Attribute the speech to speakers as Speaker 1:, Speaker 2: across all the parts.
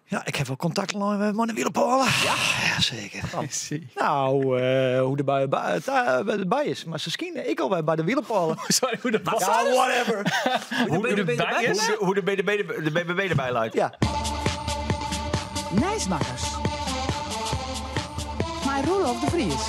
Speaker 1: Ja, ik ha wol kontakt lein mei de wielerpôle. Ja? Ja, seker. Nou, hoe de bui by, by is. Mar se skine ek al by de wielerpôle.
Speaker 2: Sorry, hoe de wat?
Speaker 1: Ja, whatever.
Speaker 2: Hoe de by is?
Speaker 3: Hoe de BBB, de BBB derby leit.
Speaker 1: Ja.
Speaker 4: Nijsmakkers. Mei Roelof de Vries.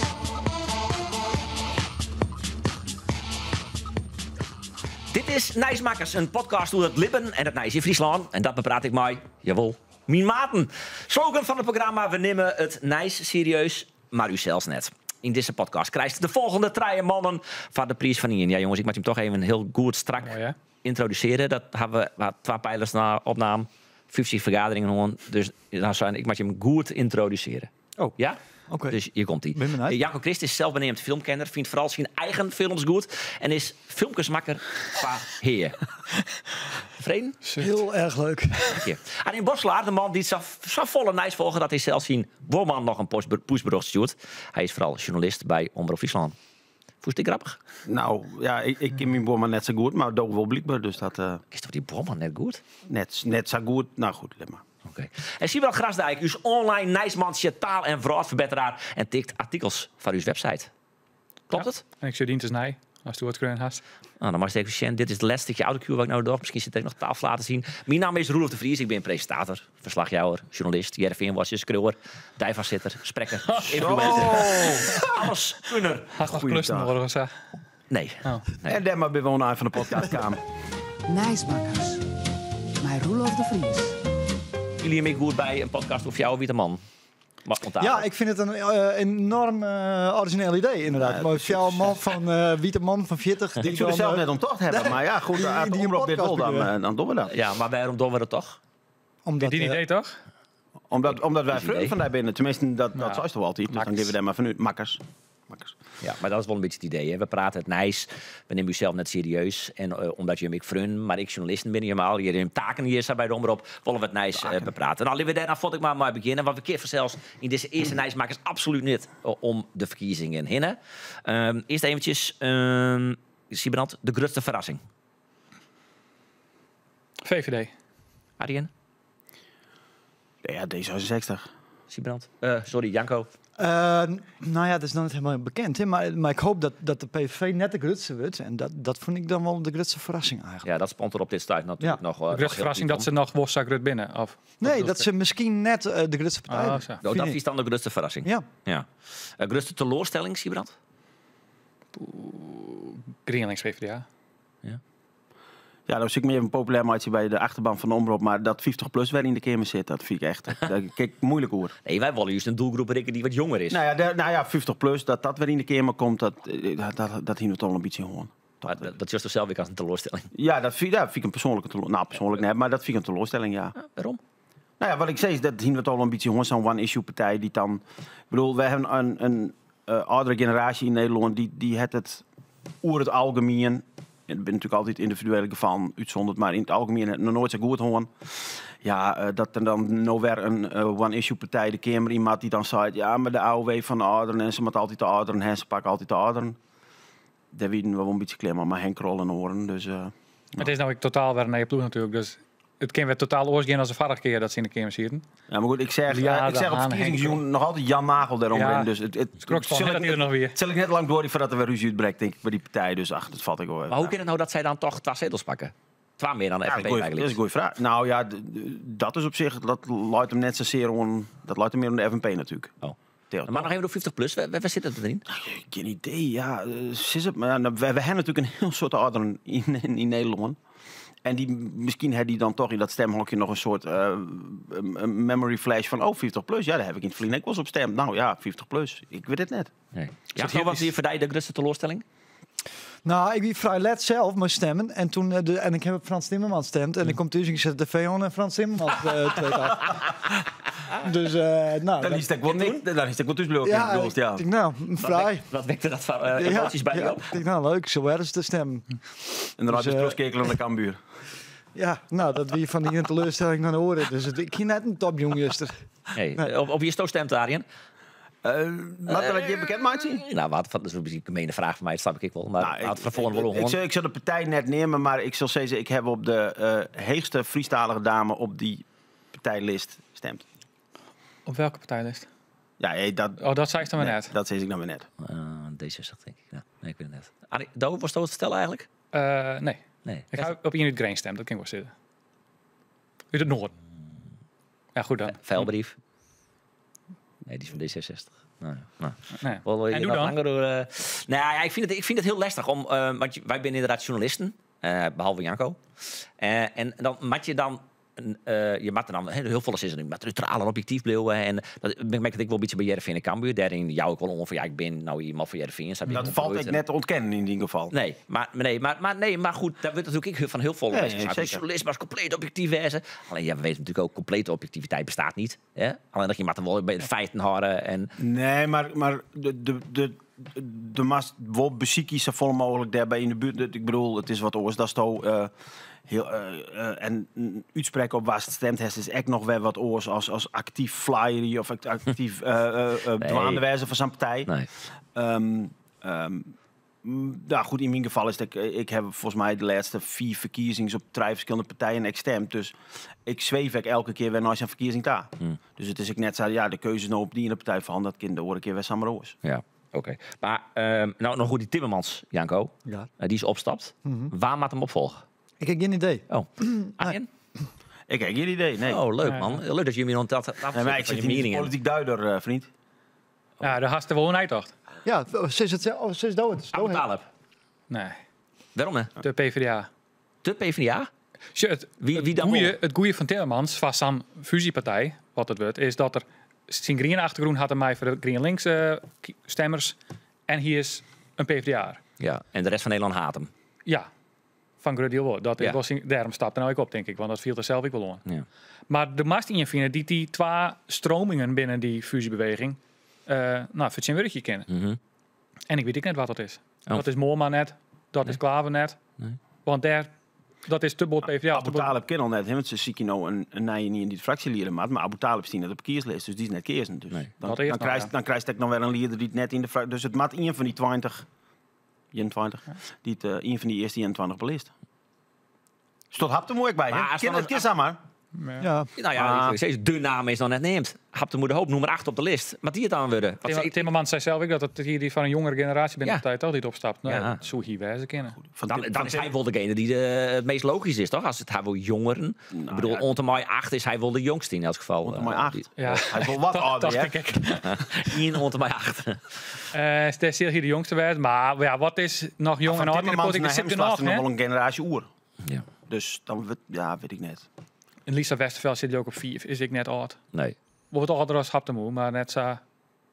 Speaker 5: Dit is Nijsmakkers, in podcast oer it libben en it nijs yn Fryslân. En dat bepraat ik mei, jawol, myn maten. Slogan fan it programma, we nimme it nijs serieus, mar ússels net. Yn dizze podcast krijst de folgjende trije mannen foar de priis fan ien. Ja jonges, ik moat jim toch even hiel goed strak
Speaker 2: Moai, hè?
Speaker 5: yntrodusearje. Dat hawwe we twa pylers nei opnaam, 50 fergaderingen hân. Dus dan sein ik moat jim goed yntrodusearje.
Speaker 1: Oh.
Speaker 5: Ja?
Speaker 1: Oké.
Speaker 5: Dus hjir komt ie.
Speaker 1: Ben benijd.
Speaker 5: Janko Krist is selsbeneamd filmkenner, fynt foaral syn eigen films goed en is filmkesmakker foar Hea. Tefreden?
Speaker 1: Hiel erch leuk.
Speaker 5: Dank je. Arjen Bosselaar, de man dy't sa, sa folle nijs folget dat hy sels syn buorman noch in pushberjocht stjoert. Hy is foaral sjoernalist by Omrop Fryslân. Fûnst dit grappich?
Speaker 3: Nou, ja, ik ken myn buorman net sa goed, mar do wol blykber. Dus dat...
Speaker 5: Kenst dyn buorman net goed?
Speaker 3: Net sa goed. Nou goed, lit mar.
Speaker 5: Oké. En Sybrand Grasdijk, ús online nijsmantsje, taal- en wrâldferbetteraar en tikt artikels foar ús website. Kloppet it?
Speaker 2: En ik sjoch dyn is nij, ast do wat skreaun hast.
Speaker 5: Nou, dan moatst even sjen. Dit is it lêste stikje autocue wat ik no doch. Miskien sit der ek noch taalflaters yn. Myn namme is Roelof de Vries. Ik bin presintator, ferslachjouwer, sjoernalist, Hearrenfeanwatcher, skriuwer, deifoarsitter, sprekker, influencer. Alles kunner.
Speaker 2: Hast noch klussen nedich of sa?
Speaker 5: Nee.
Speaker 2: Oh.
Speaker 5: Nee.
Speaker 3: En dêr mar binne we oan de ein fan de podcast kaam.
Speaker 4: Nijsmakkers. Mei Roelof de Vries.
Speaker 5: Jullie jim ek goed by in podcast oer fjouwer wite mannen? Mar oan tafel.
Speaker 1: Ja, ik fyn it in enoarm orizjineel idee, ynderdaad.
Speaker 3: Ja,
Speaker 1: Mei
Speaker 3: dat is
Speaker 1: fjouwer man fan wite man fan 40.
Speaker 3: Ik soe der sels net oan tocht hawwe, mar ja, goed, as de
Speaker 1: die in
Speaker 3: omrop dit
Speaker 1: podcast
Speaker 3: wol, dan,
Speaker 1: begjinne.
Speaker 3: dan dogge we dat.
Speaker 5: Ja, mar wêrom dogge we dat toch?
Speaker 1: Omdat,
Speaker 2: Dyn idee toch?
Speaker 3: Omdat wy
Speaker 5: Is
Speaker 3: freonen
Speaker 5: idee.
Speaker 3: fan dy binne. Teminsten, dat
Speaker 2: Ja.
Speaker 3: seist do altyd. Dus dan
Speaker 2: Makkers.
Speaker 3: gean we dêr mar fanút. Makkers. Makkers.
Speaker 5: Ja, mar dat is wol in bytsje it idee. Hè? We prate it nijs, we nimme ússels net serieus. En omdat jim ek freonen, mar ek sjoernalisten binne, jim allegear jim taken hjir sa by de Omrop, wolle we it nijs beprate. Nou, litte we dêr dan fuort ek mar mei begjinne. Want we kinne fansels yn dizze earste Nijsmakkers absolút net om de ferkiezingen hinne. Earst eventsjes, Sybrand, de grutste ferrassing.
Speaker 2: VVD.
Speaker 5: Arjen?
Speaker 3: Ja, D66.
Speaker 5: Sybrand? Sorry, Janko.
Speaker 1: Nou ja, dat is noch net hielendal bekend, hè, mar ik hoopje dat de PVV net de grutste wurdt. En dat fûn ik dan wol de grutste ferrassing eigentlik.
Speaker 5: Ja, dat spant der op dit stuit natuerlik
Speaker 1: Ja.
Speaker 5: noch
Speaker 2: De grutste
Speaker 5: noch hiel
Speaker 2: ferrassing dat
Speaker 5: om.
Speaker 2: se noch wol sa grut binne? Of,
Speaker 1: Nee, dat se miskien net de grutste partij
Speaker 2: Ah,
Speaker 1: binne.
Speaker 2: sa.
Speaker 5: Oh, dat
Speaker 1: Fyn ik.
Speaker 5: is dan de grutste ferrassing.
Speaker 1: Ja.
Speaker 5: Ja. Grutste teloarstelling, Sybrand?
Speaker 2: GrienLinks PvdA.
Speaker 5: Ja.
Speaker 3: Ja, dan sil ik my even populêr meitsje by de achterban fan de Omrop, mar dat 50 plus wer yn de Keamer sit, dat fyn ik echt, dêr kin ik muoilik oer.
Speaker 5: Nee, wy wolle just in doelgroep berikke dy't wat jonger is.
Speaker 3: Nou ja, dêr, nou ja, 50 plus, dat dat wer yn de Keamer komt, dat hiene we toch al in bytsje hân.
Speaker 5: Mar dat sjochst do sels ek as in teloarstelling?
Speaker 3: Ja, dat fyn ik in persoanlike nou, persoanlik net, mar dat fyn ik in teloarstelling, ja.
Speaker 5: Ja, wêrom?
Speaker 3: Nou ja, wat ik sis, dat hiene we toch al in bytsje hân, sa'n one-issue partij dy't dan... Ik bedoel, wy hawwe in âldere generaasje yn Nederlân, dy't hat it oer it algemien, der binne natuerlik altyd yndividuele gefallen útsûnderd, mar yn it algemien hat it noch noait sa goed hân. Ja, dat der dan no wer in one-issue partij de Keamer yn moat dy't dan seit, ja, mar de AOW fan de âlderen en se moatte altyd de âlderen ha, se pakke altyd de âlderen. Dêr wiene we wol in bytsje klear mei, mei Henk Krol en oaren. Dus,
Speaker 2: It is no ek totaal wer in nije ploech natuerlik, dus it kin wer totaal oars gean as de foarrige kear dat se yn de Keamer sieten.
Speaker 3: Ja, mar goed, ik seach,
Speaker 2: Ja,
Speaker 3: ik seach op
Speaker 2: de Haan,
Speaker 3: ferkiezingsjûn
Speaker 2: Henk.
Speaker 3: noch altyd Jan Nagel dêrom
Speaker 2: Ja.
Speaker 3: rinnen. Dus it
Speaker 2: Skrok fan,
Speaker 3: sil
Speaker 2: hè, dat
Speaker 3: ik
Speaker 2: hy der noch wie.
Speaker 3: It sil ek net lang duorje foardat der wer rúzje útbrekt, tink ik, by dy partij. Dus ach, dat falt ek wol.
Speaker 5: Mar hoe kin it no dat sy dan toch twa setels pakke? Twa mear dan de
Speaker 3: Ja,
Speaker 5: FNP
Speaker 3: dat is
Speaker 5: eigentlik.
Speaker 3: in goeie fraach. Nou ja, dat is op sich, dat leit him net sasear oan, dat leit him mear oan de FNP natuerlik.
Speaker 5: Oh.
Speaker 3: Theo.
Speaker 5: Mar noch even oer 50 plus, wêr sit it deryn?
Speaker 3: Gjin idee, ja. Sis it mar. Ja, nou, wy hawwe natuerlik in hiel soad âlderen yn Nederlân. En dy, miskien ha dy dan toch yn dat stemhokje noch in soart in memory flash fan, oh, 50 plus, ja, dêr ha ik yn it ferline ek wolris op stemd. Nou ja, 50 plus, ik wit it net.
Speaker 5: Nee. Ja, Theo, wat wie foar dy de grutste teloarstelling?
Speaker 1: Nou, ik wie frij let sels mei stimmen. En toen, de, en ik ha op Frans Timmermans stimd. En ik kom thús en ik set de tv oan en Frans Timmermans treedt ôf. Dus, nou,
Speaker 3: Dan
Speaker 1: dat
Speaker 3: is het wel niks, dan is het wel thuis
Speaker 1: Ja,
Speaker 3: ja, ja.
Speaker 1: ik denk, nou, frij.
Speaker 5: Wat wekte dat foar emoasjes by
Speaker 1: ja,
Speaker 5: jo?
Speaker 1: ik denk, nou, leuk, zo ergens te stemmen.
Speaker 3: En dan
Speaker 1: Dus,
Speaker 3: had je terugkekelen aan de Cambuur.
Speaker 1: Ja, nou, dat wie fan de iene teleurstelling nei de oare. Dus ik hie net in topjûn juster.
Speaker 5: Nee.
Speaker 1: Nee.
Speaker 5: Op wie hasto stimd, Arjen?
Speaker 3: Moat dat hjir bekend meitsje?
Speaker 5: Nou, wat, dat is in bytsje in gemiene fraach fan my, dat snap ik wol. Mar
Speaker 3: Nou,
Speaker 5: wat fan foaren wol
Speaker 3: Ik sil de partij net neame, mar ik sil sizze, ik ha op de heechste Frysktalige dame op dy partijlist stemt.
Speaker 2: Op welke partijlist?
Speaker 3: Ja, hey, dat,
Speaker 2: Oh, dat zei ik dan maar
Speaker 3: nee,
Speaker 2: net.
Speaker 3: dat zeg ik nou weer net.
Speaker 5: D66, denk ik. Ja, nee, ik weet het net. Arie, Do, was dat het vertellen eigenlijk?
Speaker 2: Nee.
Speaker 5: Nee.
Speaker 2: Ik ga op iemand uit Green stemmen, dat kan ik wel zitten. Uit het noorden. Ja, goed dan.
Speaker 5: Vuilbrief. Nee, die is van D66. Nou, ja. Nou.
Speaker 2: Nee.
Speaker 5: Wel, wil je
Speaker 2: En doe
Speaker 5: nog
Speaker 2: dan.
Speaker 5: langer door, nou ja, ik vind het heel lastig om, want wij zijn inderdaad journalisten, behalve Janko. En dan moet je dan, je moet er dan heel veel is er nu, maar neutraal en objectief blijven. En dat ik merk dat ik wel een beetje bij Heerenveen en Cambuur. Daarin jou ik wel om van ja, ik ben nou iemand van Heerenveen. Snap je?
Speaker 3: Dat
Speaker 5: Ik
Speaker 3: valt
Speaker 5: nooit
Speaker 3: ik net te ontkennen in ieder geval.
Speaker 5: Nee, maar goed, daar wordt natuurlijk ik van heel veel
Speaker 3: Nee,
Speaker 5: mensen
Speaker 3: nee,
Speaker 5: gezegd.
Speaker 3: zeker.
Speaker 5: Journalist maar compleet objectief wezen. Alleen ja, we weten natuurlijk ook, complete objectiviteit bestaat niet. Hè? Alleen dat je maar wel bij de feiten houden en
Speaker 3: Nee, maar de mast wel beziek zo vol mogelijk daarbij in de buurt. Ik bedoel, het is wat oors dat zo heel, en uitspreken op waar het stemt heeft, is echt nog wel wat oors als actief flyer of actief dwaande wijze van zijn partij.
Speaker 5: Nee.
Speaker 3: Nou goed, in mijn geval is dat ik heb volgens mij de laatste 4 verkiezingen op 3 verschillende partijen ik stemd. Dus ik zweef ik elke keer weer naar zijn verkiezing daar. Dus het is ik net zei, ja, de keuze is nou op die ene partij van dat kind de oren keer weer samen roos.
Speaker 5: Ja, oké. Maar nou nog goed die Timmermans, Janko, die is opstapt. Waar moet hem opvolgen?
Speaker 1: Ik heb geen idee.
Speaker 5: Oh, Arjen?
Speaker 3: Ik heb geen idee, nee.
Speaker 5: Oh, leuk
Speaker 2: Nee.
Speaker 5: man. Leuk dat jullie nog dat
Speaker 3: Nee, maar ik
Speaker 5: van
Speaker 3: zit
Speaker 5: je
Speaker 3: hier niet
Speaker 5: meningen.
Speaker 3: politiek duider, vriend.
Speaker 2: Ja, daar haast er wel een uittocht.
Speaker 1: Ja, ze is het zelf, oh, ze is dood. Ze is
Speaker 5: Abu
Speaker 1: dood.
Speaker 5: Talib.
Speaker 2: Nee,
Speaker 5: Waarom hè?
Speaker 2: de PvdA.
Speaker 5: De PvdA?
Speaker 2: Tje,
Speaker 5: Wie dan wel?
Speaker 2: het goeie van Timmermans, van zijn fusiepartij, wat het wordt, is dat er zijn green achtergrond had hij mij voor de Green Links stemmers. En hier is een PvdA.
Speaker 5: Ja, en de rest van Nederland haat hem.
Speaker 2: Ja, van groot deel wel. Dat is
Speaker 5: Ja.
Speaker 2: wel zijn, daarom stapte nou ik op, denk ik, want dat viel er zelf ik wel aan.
Speaker 5: Ja.
Speaker 2: Maar de mast in je vinden die die twee stromingen binnen die fusiebeweging vertegenwoordig kennen. En ik weet ook net wat dat is.
Speaker 5: Oh.
Speaker 2: Dat is Moorman net, dat is Klaver net.
Speaker 5: Nee.
Speaker 2: Want daar, dat is te bot PvdA.
Speaker 3: Abu Talib ken al net, hè, want ze ziek nou een nijen niet in die fractielieden, maar Abu Talib is net op kieslist, dus die is net kiezen. Dus
Speaker 5: Nee.
Speaker 2: Dat eerst nog, ja.
Speaker 3: dan krijg ik nog wel een lieder die het net in de fractie. Dus het maat een van die 20, 21, die het een van die eerste 21 belist. Dus dat hapt er mooi bij, hè?
Speaker 5: Maar als
Speaker 3: Ken
Speaker 5: dan
Speaker 3: het kies aan maar.
Speaker 2: Ja.
Speaker 1: Ja.
Speaker 5: Nou ja,
Speaker 3: Ah.
Speaker 5: ik zeg steeds, de naam is nog net neemt. Hap de moeder hoop, nummer 8 op de list. Maar die het dan worden. Wat zei ik?
Speaker 2: Timmermans zei zelf ook dat het hier die van een jongere generatie binnen
Speaker 5: Ja.
Speaker 2: de tijd al die het opstapt. Nou,
Speaker 5: Ja.
Speaker 2: dat zou hier wijze kennen.
Speaker 3: Van
Speaker 5: Dan,
Speaker 3: Tim-
Speaker 5: dan
Speaker 3: van
Speaker 5: is
Speaker 3: Tim-
Speaker 5: hij wel degene die het meest logisch is, toch? Als het hij wil jongeren.
Speaker 3: Nou,
Speaker 5: ik bedoel,
Speaker 3: ja.
Speaker 5: onder mij 8 is hij wel de jongste in elk geval.
Speaker 3: Onder mij 8.
Speaker 2: Ja.
Speaker 3: Hij is wel wat
Speaker 2: Dat
Speaker 3: ouder,
Speaker 2: dacht
Speaker 3: hè?
Speaker 2: ik.
Speaker 5: Eén onder mij 8.
Speaker 2: Is hier de jongste werd. Maar ja, wat is nog jong
Speaker 3: Van
Speaker 2: en oud in de
Speaker 3: Timmermans
Speaker 2: politiek?
Speaker 3: naar
Speaker 2: Er
Speaker 3: hem
Speaker 2: zit er
Speaker 3: slaat
Speaker 2: nog,
Speaker 3: er nog
Speaker 2: hè?
Speaker 3: wel een generatie oer.
Speaker 5: Ja.
Speaker 3: Dus dan, ja, weet ik net.
Speaker 2: En Lisa Westerveld zit hier ook op 4. Is ik net oud.
Speaker 5: Nee,
Speaker 2: Wordt ouder als Habtamu, maar net zo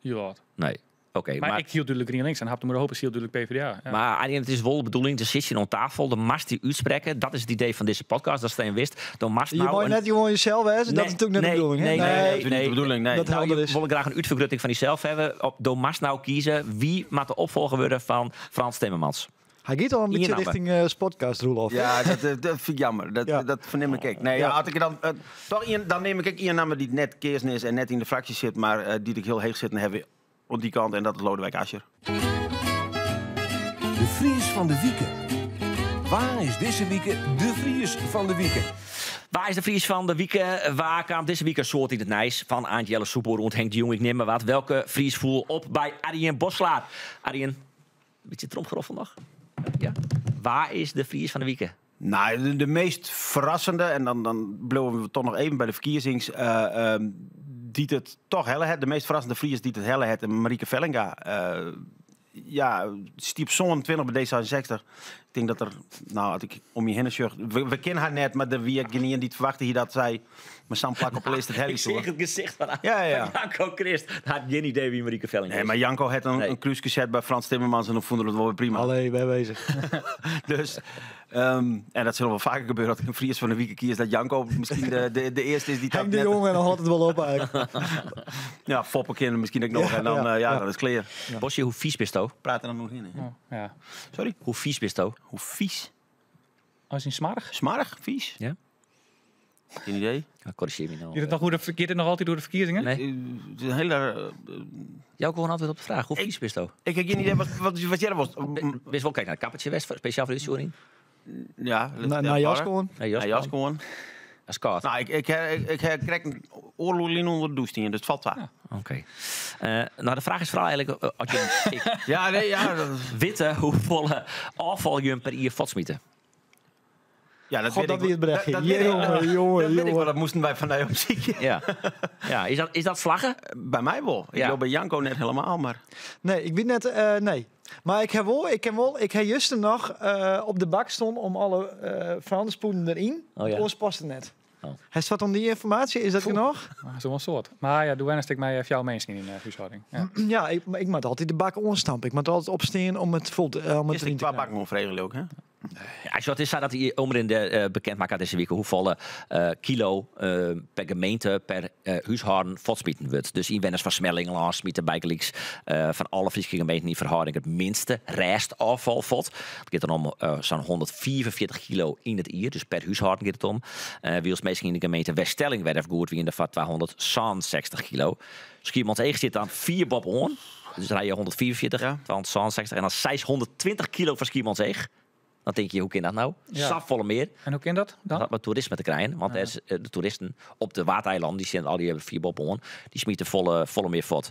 Speaker 2: heel oud.
Speaker 5: nee. Oké,
Speaker 2: Maar,
Speaker 5: maar,
Speaker 2: ik hield natuurlijk Green Links en Habtamu de Hoop is hield natuurlijk PvdA. Ja.
Speaker 5: maar Arjen, het is wel de bedoeling, de zit je aan tafel, de mast die uitspreken. Dat is het idee van deze podcast, dat Steen wist. De mast
Speaker 1: Je
Speaker 5: nou
Speaker 1: moet
Speaker 5: een-
Speaker 1: net gewoon jezelf hè? Dat is
Speaker 5: Nee,
Speaker 1: natuurlijk net
Speaker 5: nee,
Speaker 1: de bedoeling. Hè?
Speaker 5: nee, nee,
Speaker 3: dat is niet de bedoeling, nee.
Speaker 1: Dat
Speaker 5: Nou,
Speaker 1: helder
Speaker 5: je
Speaker 1: is.
Speaker 5: wil graag een uitvergrutting van jezelf hebben. Op de mast nou kiezen wie moet de opvolger worden van Frans Timmermans.
Speaker 1: Hij gaat al een beetje
Speaker 5: Hier
Speaker 1: richting podcast, Roelof.
Speaker 3: Ja, dat vind ik jammer. Dat,
Speaker 1: Ja.
Speaker 3: dat verneem ik ook. Nee, ja.
Speaker 1: Ja.
Speaker 3: had ik er dan, toch iemand, dan neem ik ook iemand naam die net keersen is en net in de fractie zit, maar die ik heel heeg zit en hebben op die kant en dat is Lodewijk Asscher.
Speaker 6: De Fries van de Wieken. Waar is deze week de Fries van de Wieken?
Speaker 5: Waar is de Fries van de Wieken? Waar kwam deze week een soort in het nijs van Aant Jelle Soepel rond Henk de Jong? Ik neem maar wat. Welke Fries voel op bij Arjen Boslaar? Arjen, een beetje tromgeroffel nog? Ja. Waar is de Fries van de Wieken?
Speaker 3: Nou, de meest verrassende, en dan blijven we toch nog even bij de verkiezings, die het toch helle het. De meest verrassende Fries die het helle het, en Marieke Vellinga. Ja, stiep zo'n 20 bij D66. Ik denk dat er, nou, had ik om je heen zucht. We kennen haar net, maar de wie ik niet die het verwachtte hier dat zij maar zo'n plak op de list het helle
Speaker 5: Ik zie
Speaker 3: hoor.
Speaker 5: het gezicht van
Speaker 3: Ja, ja.
Speaker 5: van Janko Christ. Hij had geen idee wie Marieke Vellinga
Speaker 3: Nee,
Speaker 5: is.
Speaker 3: maar Janko had
Speaker 5: Nee.
Speaker 3: een kruis gezet bij Frans Timmermans en dan vonden we het wel weer prima.
Speaker 1: Allee, ben bezig.
Speaker 3: Dus, en dat zal wel vaker gebeuren dat ik een Fries van de week kies dat Janko misschien de eerste is die
Speaker 1: Henk
Speaker 3: dat
Speaker 1: de
Speaker 3: net
Speaker 1: Jong en dan had het wel op eigenlijk.
Speaker 3: Ja, foppen kinderen misschien ook nog.
Speaker 1: Ja,
Speaker 3: en dan,
Speaker 1: ja,
Speaker 3: ja,
Speaker 1: ja.
Speaker 3: dat is clear.
Speaker 1: Ja.
Speaker 5: Bosje, hoe vies bist u?
Speaker 3: Praat er dan nog in, hè?
Speaker 2: Oh, ja.
Speaker 3: Sorry?
Speaker 5: Hoe vies bist u?
Speaker 3: Hoe vies?
Speaker 2: Als een smarig?
Speaker 3: Smarig? Vies?
Speaker 5: Ja.
Speaker 3: Geen idee.
Speaker 5: Ja, corrigeer me nou.
Speaker 2: Gaat het nog, hoe de, gaat het nog altijd door de verkiezingen?
Speaker 5: Nee.
Speaker 3: Het is een hele,
Speaker 5: Jouw gewoon antwoord op de vraag. Hoe vies bist u?
Speaker 3: ik heb geen idee wat jij was.
Speaker 5: Wist wel, kijk naar het kappertje West, speciaal voor de storing.
Speaker 3: Ja,
Speaker 1: Naar Jas gewoon.
Speaker 5: Nee, Jas
Speaker 3: Naar Jas gewoon.
Speaker 5: Dat is kâld.
Speaker 3: Nou, ik heb krekt in oardel oere ûnder de dûs stien, dus it falt ta.
Speaker 5: Oké. Nou, de fraach is foaral eigenlik oft je ik
Speaker 3: Ja, nee, ja, dat,
Speaker 5: witte hoefolle ôffal je per jier fuortsmite.
Speaker 3: Ja, dat
Speaker 1: God,
Speaker 3: weet
Speaker 1: dat
Speaker 3: ik
Speaker 1: wie het
Speaker 3: wel.
Speaker 1: berichtje.
Speaker 3: Dat weet ik-
Speaker 1: Jongen, jongen,
Speaker 3: dat weet ik
Speaker 1: jongen.
Speaker 3: wel, dat moesten wij van op ziekje.
Speaker 5: Ja. Ja, is dat slagge?
Speaker 3: Bij mij wel. Ik
Speaker 5: Ja.
Speaker 3: loop bij Janko net helemaal, maar...
Speaker 1: Nee, ik weet net, nee. Maar ik heb wel, ik heb wel, ik heb juist nog op de bak stond om alle vuilnispoeden erin.
Speaker 5: Oh ja.
Speaker 1: Oors paste net.
Speaker 5: Oh.
Speaker 1: Hij zat om die informatie, is dat genoeg?
Speaker 2: Ah, Zo'n soort. Maar ja, doe ik mij even jouw mensen in huishouding. Ja.
Speaker 1: Ja, maar ik moet altijd de bak onstampen. Ik moet altijd opstaan om het vol te, om het
Speaker 3: Is
Speaker 1: erin
Speaker 3: ik
Speaker 1: te
Speaker 3: qua
Speaker 1: krijgen.
Speaker 3: bakken onvregelijk ook, hè?
Speaker 5: Ja, zo, het is zo dat hij omrin de bekend maakt deze week hoeveel kilo per gemeente per huishouden votsmieten wordt. Dus inwoners van Smellingerland smieten bijgelijks van alle Friese gemeenten in verhouding het minste restafval vod. Het gaat dan om zo'n 144 kilo in het jaar, dus per huishouden gaat het om. Wie meestal in de gemeente Weststellingwerf goed, wie in de vat 266 kilo. Schiermonnikoog zit dan 4 bob on. Dus dan rij je 144, 266 en dan 620 kilo van Schiermonnikoog. Dan denk je, hoe kan dat nou?
Speaker 2: Ja.
Speaker 5: Safvolle meer.
Speaker 2: En hoe kan dat dan?
Speaker 5: Dat had met toerisme te krijgen. Want er is, de toeristen op de Wateilanden, die zijn al die hebben 4 bob on, die smieten volle meer vod.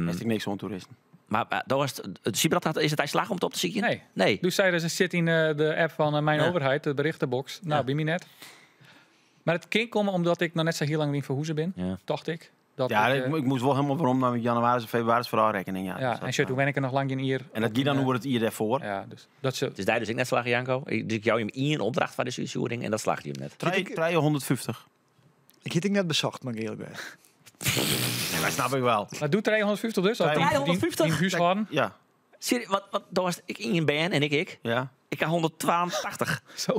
Speaker 3: Is ik niks van toeristen.
Speaker 5: Maar daar was het, zie je dat, is het hij slag om het op te zien?
Speaker 2: Nee.
Speaker 5: Nee.
Speaker 2: Dus zij dus zit in de app van Mijn Overheid, de berichtenbox. Nou, bij mij net. Maar het kan komen omdat ik nog net zo heel lang in verhoezen ben, dacht ik. Dat
Speaker 3: Ja,
Speaker 2: ik,
Speaker 3: ik moest wel helemaal waarom naar januari en februari vooral rekening. Ja,
Speaker 2: ja,
Speaker 3: Dus dat,
Speaker 2: en shit, toen ben ik er nog lang in hier.
Speaker 3: En dat ging dan hoe het hier daarvoor.
Speaker 2: Ja, dus dat ze.
Speaker 5: Dus daar dus ik net slagen, Janko. Dus ik jou hem één opdracht van de zuurzuring en dat slaagt je hem net.
Speaker 3: 350.
Speaker 1: Ik heb het net bezocht, maar ik eerlijk ben.
Speaker 3: Nee, maar snap ik wel.
Speaker 2: Maar doet 350 dus? Of
Speaker 5: 350?
Speaker 2: Die huishouden?
Speaker 3: Ja.
Speaker 5: Serieus, wat, daar was ik in ben en ik.
Speaker 3: Ja.
Speaker 5: Ik had 182.
Speaker 2: Zo.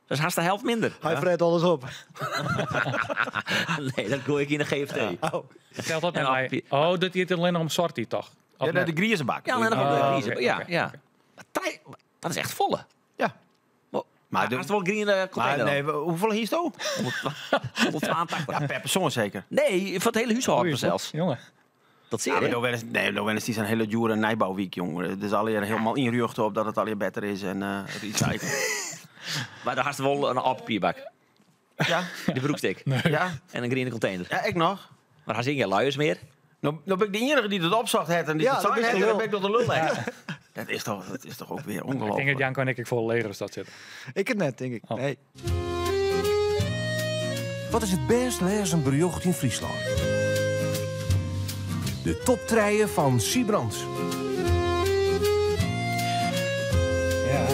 Speaker 5: Dat is haast de helft minder.
Speaker 1: Hij vreet alles op.
Speaker 5: Nee, dat gooi ik in de GFT.
Speaker 1: Ja. Oh.
Speaker 2: Vertel dat
Speaker 5: En
Speaker 2: met mij. Oh, dat hier alleen nog om sortie toch? Of
Speaker 3: Ja, de,
Speaker 2: net?
Speaker 3: de Griezenbak.
Speaker 5: Ja, alleen nog om de
Speaker 2: Oh,
Speaker 5: Griezenbak.
Speaker 2: oké,
Speaker 5: Ja,
Speaker 2: oké,
Speaker 5: ja.
Speaker 2: oké.
Speaker 5: Maar dat is echt volle.
Speaker 3: Ja.
Speaker 5: Maar,
Speaker 3: Maar
Speaker 5: maar is het wel green container
Speaker 3: Maar nee, hoeveel hier is het?
Speaker 5: 182.
Speaker 3: Ja, per persoon zeker.
Speaker 5: Nee, voor het hele huishouden
Speaker 2: Oei,
Speaker 5: zelfs.
Speaker 2: Jongen.
Speaker 5: Dat zie
Speaker 3: Ja,
Speaker 5: je.
Speaker 3: maar nou nee, nou is die zijn hele dure nijbouwweek, jongen. Het is alweer helemaal inruchten op dat het alweer beter is en recyclen.
Speaker 5: Maar daar had ze wel een papierbak.
Speaker 3: Ja.
Speaker 5: De broekstik.
Speaker 3: Nee. Ja.
Speaker 5: En een groene container.
Speaker 3: Ja, ik nog.
Speaker 5: Maar hij zing geen luiers meer.
Speaker 3: Nou, nou ben ik de enige die het opzocht heeft en die
Speaker 1: Ja,
Speaker 3: het
Speaker 1: dat
Speaker 3: zei
Speaker 1: is
Speaker 3: heeft,
Speaker 1: de
Speaker 3: en dan
Speaker 1: lul.
Speaker 3: ben ik tot de lul. hè. Dat is toch ook weer
Speaker 2: Ik denk dat
Speaker 3: ongelooflijk.
Speaker 2: Janko en ik voor de leger stad zitten.
Speaker 1: Ik het net, denk ik.
Speaker 2: Oh.
Speaker 1: Nee.
Speaker 6: Wat is het best lezen berjocht in Friesland? De toptreien van Siebrand.
Speaker 2: Ja.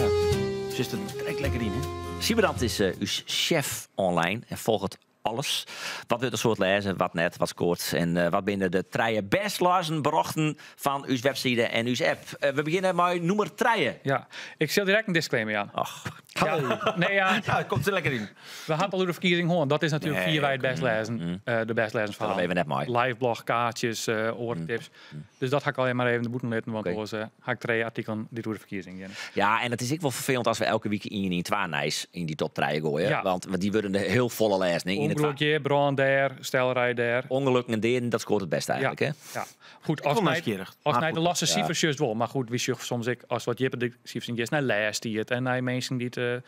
Speaker 3: Zit het trekt lekker in, hè?
Speaker 5: Siebrand is uw chef online en volgt alles. Wat wil de soort lezen, wat net, wat scoort en wat binnen de treien best lezen berichten van uw website en uw app. We beginnen met nummer treien.
Speaker 2: Ja, ik stel direct een disclaimer aan.
Speaker 5: Ach.
Speaker 2: Ja, nee, ja.
Speaker 3: Ja, het komt er lekker in.
Speaker 2: We hadden al door de verkiezing hoor. Dat is natuurlijk
Speaker 5: Nee,
Speaker 2: vier wij het best lezen. De best lezen verhaal.
Speaker 5: Dat even net mooi.
Speaker 2: Live blog, kaartjes, oortips. Dus dat ga ik alleen maar even de boete letten, want anders ga ik twee artikelen die door de verkiezing gaan.
Speaker 5: Ja, en het is ook wel vervelend als we elke week in in twee nijs in die top treien gooien.
Speaker 2: Ja.
Speaker 5: Want die worden de heel volle lijst. Nee, in het
Speaker 2: Ongeluk hier, brand daar, stelrij daar.
Speaker 5: Ongelukken en deren, dat scoort het beste eigenlijk.
Speaker 2: Ja.
Speaker 5: Hè?
Speaker 2: Ja. Goed,
Speaker 3: Ik
Speaker 2: als
Speaker 3: vond het
Speaker 2: mij,
Speaker 3: nieuwsgierig.
Speaker 2: als
Speaker 3: Maar
Speaker 2: mij de
Speaker 3: goed.
Speaker 2: laatste
Speaker 5: Ja.
Speaker 2: cijfers juist wel. Maar goed, wie zucht soms ik als wat Jippe de cijfers in naar lijst die het en naar mensen die het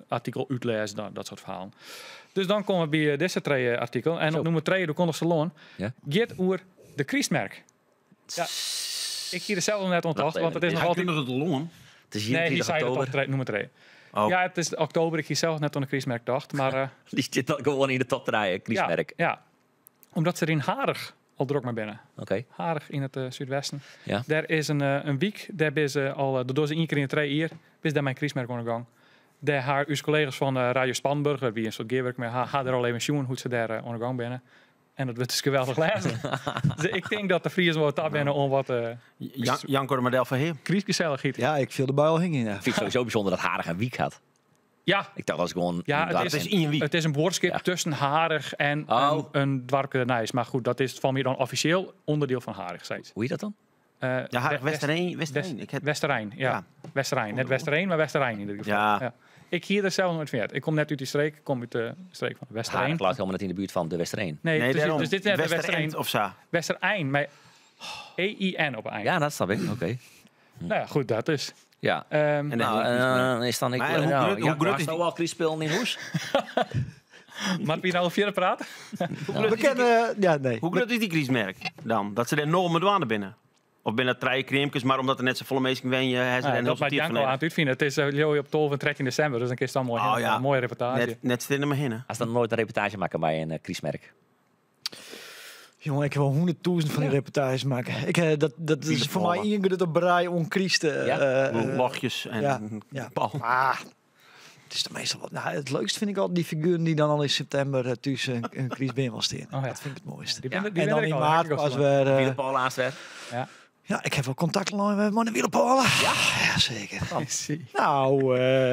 Speaker 2: artikel uitlezen, nou, dat soort verhalen. Dus dan komen we bij deze twee artikel. En
Speaker 5: Zo.
Speaker 2: op nummer 2, de kondigste loon,
Speaker 5: Ja.
Speaker 2: gaat oer de Christmerk. Ja, ik hier er zelf net ontdacht, want het is nog
Speaker 3: Hij
Speaker 2: altijd...
Speaker 3: nog het longen.
Speaker 5: Het is
Speaker 2: Nee, hier
Speaker 5: 24
Speaker 2: zei de top
Speaker 5: oktober.
Speaker 2: 3, nummer 2.
Speaker 3: Oh.
Speaker 2: Ja, het is oktober. Ik hier zelf net aan de Christmerk dacht, maar...
Speaker 5: Die zit dan gewoon in de top 3, Christmerk.
Speaker 2: Ja, ja, omdat ze er in Harig al druk mee binnen.
Speaker 5: Oké.
Speaker 2: Harig in het zuidwesten.
Speaker 5: Ja.
Speaker 2: Daar is een week, daar is ze al, de dozen één keer in de 2 jaar, is daar mijn Christmerk aan de gang. Daar haar uw collega's van Radio Spanburg, wie een soort gearwerk mee, ha er al even zien hoe ze daar aan de gang binnen. En dat wordt dus geweldig lezen. Dus ik denk dat de Friesen wat daar binnen om wat
Speaker 3: Janko de Model van Heer.
Speaker 2: kriesgezelligheid.
Speaker 1: Ja, ik viel de bui al hing in. Ja.
Speaker 5: Ik vind het sowieso bijzonder dat Harig een week had.
Speaker 2: Ja.
Speaker 5: Ik dacht dat is gewoon...
Speaker 2: Ja,
Speaker 5: een
Speaker 2: het is,
Speaker 5: dorp.
Speaker 3: is in een week.
Speaker 2: Het is een woordschip
Speaker 5: Ja.
Speaker 2: tussen Harig en
Speaker 5: Oh.
Speaker 2: een dwarke Nijs. Maar goed, dat is van meer dan officieel onderdeel van Harig steeds.
Speaker 5: Hoe heet dat dan?
Speaker 3: Ja, Harig, Westereen. Westereen. Ik heb,
Speaker 2: Westerijn, ja.
Speaker 3: Ja.
Speaker 2: Westerijn. Net Westereen, maar Westerijn in ieder geval.
Speaker 3: Ja.
Speaker 2: Ik hier er zelf nooit van uit. Ik kom net uit die streek. Ik kom uit de streek van Westerijn.
Speaker 5: Harig lag helemaal net in de buurt van de Westereen.
Speaker 2: Nee,
Speaker 3: nee,
Speaker 2: precies.
Speaker 3: daarom.
Speaker 2: Dus dit is net de
Speaker 3: Westerend
Speaker 2: Westerijn.
Speaker 3: of zo.
Speaker 2: Westerijn, met E-I-N op het eind.
Speaker 5: Ja, dat snap ik. Oké.
Speaker 2: Nou ja, goed, dat is.
Speaker 5: Ja.
Speaker 3: En
Speaker 5: Nou, is dan ik.
Speaker 3: Maar hoe
Speaker 5: nou,
Speaker 3: grut- hoe
Speaker 5: Janko,
Speaker 3: grut
Speaker 5: hast
Speaker 3: is
Speaker 5: nou al kriespillen in huis?
Speaker 2: Maar wie nou verder praten?
Speaker 1: We kennen... Ja, nee.
Speaker 3: Hoe groot is die kriesmerk dan? Dat ze er nul met douane binnen? Of binnen drie kriempjes, maar omdat er net zo volle mensen wen je, hebben ze
Speaker 2: Nou,
Speaker 3: er
Speaker 2: dat
Speaker 3: heel
Speaker 2: maakt
Speaker 3: veel tijd
Speaker 2: Janko
Speaker 3: van
Speaker 2: aan het uitvinden. Het is uh, op 12 en 13 december, dus dan is dat mooi,
Speaker 3: Oh, ja.
Speaker 2: een mooie reportage.
Speaker 3: Net, net stil maar heen.
Speaker 5: Als dan nooit een reportage maken bij een kriesmerk.
Speaker 1: Jongen, ik heb wel honderdduizend van die reportages maken. Ik, dat is voor mij één grote brei om Christen.
Speaker 5: Ja?
Speaker 3: Lachjes en
Speaker 1: ja, ja.
Speaker 3: bal.
Speaker 1: Maar het is toch meestal wat. Nou, het leukst vind ik altijd die figuren die dan al in september thuis een Chris binnen wil staan.
Speaker 2: Oh, ja.
Speaker 1: Dat vind ik het mooiste.
Speaker 2: Die
Speaker 5: Ja.
Speaker 2: ben, die
Speaker 1: En
Speaker 2: ben
Speaker 1: dan
Speaker 2: ik
Speaker 1: in
Speaker 2: al,
Speaker 1: maart
Speaker 2: heb ik al
Speaker 1: pas
Speaker 2: zo.
Speaker 1: weer.
Speaker 5: Wie de Paul laatst werd.
Speaker 1: Ja, ik heb wel contact met de wielerpalen. Ja, ja zeker.
Speaker 2: Zie.
Speaker 1: Nou,